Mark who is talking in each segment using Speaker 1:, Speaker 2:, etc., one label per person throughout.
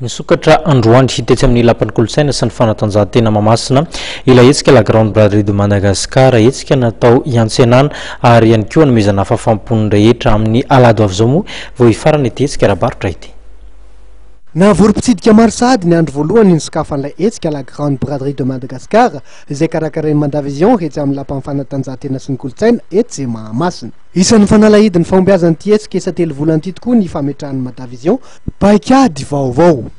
Speaker 1: Nisokatra androany tetsy amin'ny Lapan'ny Kolontsaina sy ny Fanatanjahantena Mahamasina ilay hetsika La Grande Braderie de Madagascar, hetsika natao hiantsenana ary ihany koa hanomezana fahafaham-po ny rehetra. Amin'ny alahady ho avy izao moa vao hifarana ity hetsika ara-barotra ity.
Speaker 2: Nahavory mpitsidika maro sahady ny andro voalohany nisokafan'ilay hetsika La Grande Braderie de Madagascar izay karakarain'ny Madavision etsy amin'ny Lapan'ny Fanatanjahantena sy ny Kolontsaina etsy Mahamasina. Isan'ny fanalahidin'ny fahombiazan'ity hetsika isan-telo volana ity tokoa ny fametrahan'ny Madavision paikady vaovao.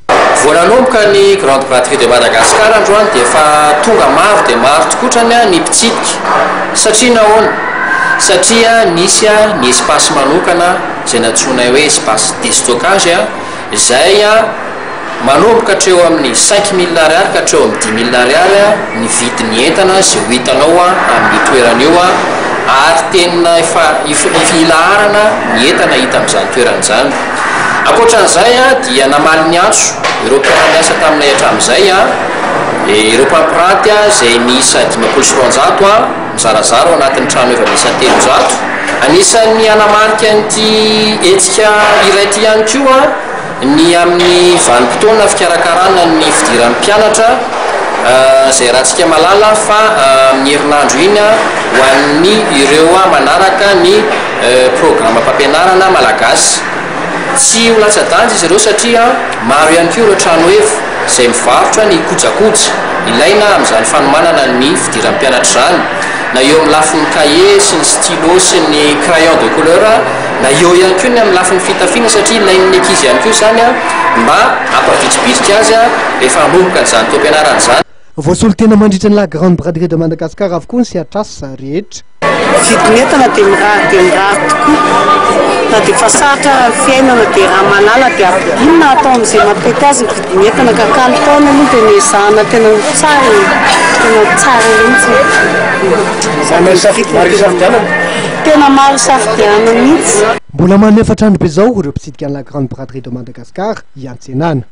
Speaker 3: Vao nanomboka ny Grande Braderie de Madagascar androany dia efa tonga maro dia maro tokotrany ny mpitsidika. Satria nahoana? Satria nisy ny espace manokana izay nantsoinay hoe espace destockage izay Manomboka hatreo amin'ny 5000 ariary ka hatreo amin'ny 5000 ariary ny vidin'ny entana izay ho hitanao amin'io toerana io ary tena efa ilaharana ny entana hita amin'izany toerana izany. Ankoatra an'izay dia namaly ny antso ireo mpiara-miasa taminay hatramin'izay, ireo mpampiranty izay miisa 250 mizarazara ao anatin'ny trano efa miisa 300. Anisan'ny hanamarika an'ity hetsika iray ity ihany koa Ny amin'ny vanim-potoana fikarakarana ny fidiran'ny mpianatra, izay iarahantsika mahalala fa amin'ny herinandro iny ho an'ny ireo manaraka ny programam-pampianarana malagasy. Tsy ho latsa-danja izy ireo satria maro ihany koa ireo tranoheva izay mivarotra ny kojakoja ilaina amin'izany fanomanana ny fidiran'ny mpianatra izany, na eo amin'ny lafiny kahie sy ny stylo sy ny crayon de couleur, Na eo ihany koa ny amin'ny lafiny fitafiana satria ilain'ny ankizy ihany koa izany mba hampavitribitrika azy rehefa hanomboka an'izany taom-pianarana izany.
Speaker 2: Voasolo tena mandritra ny La Grande Braderie de Madagascar avokoa ny sehatr'asa rehetra.
Speaker 4: Vidin'entana dia mirary dia mirary tokoa. Na dia efa sarotra ara ny fiainana dia raha malala dia ampidinina atao amin'izay mampety azy ny vidin'entana ka kalitaony aloha dia nezahana tena ho tsara e, tena ho tsara mihitsy.
Speaker 2: Maro isafidianana.
Speaker 4: Tena maro isafidianana mihitsy.
Speaker 2: Mbola manome efatr'andro be izao ireo mpitsidika ny La Grande Braderie de Madagascar hiantsenana.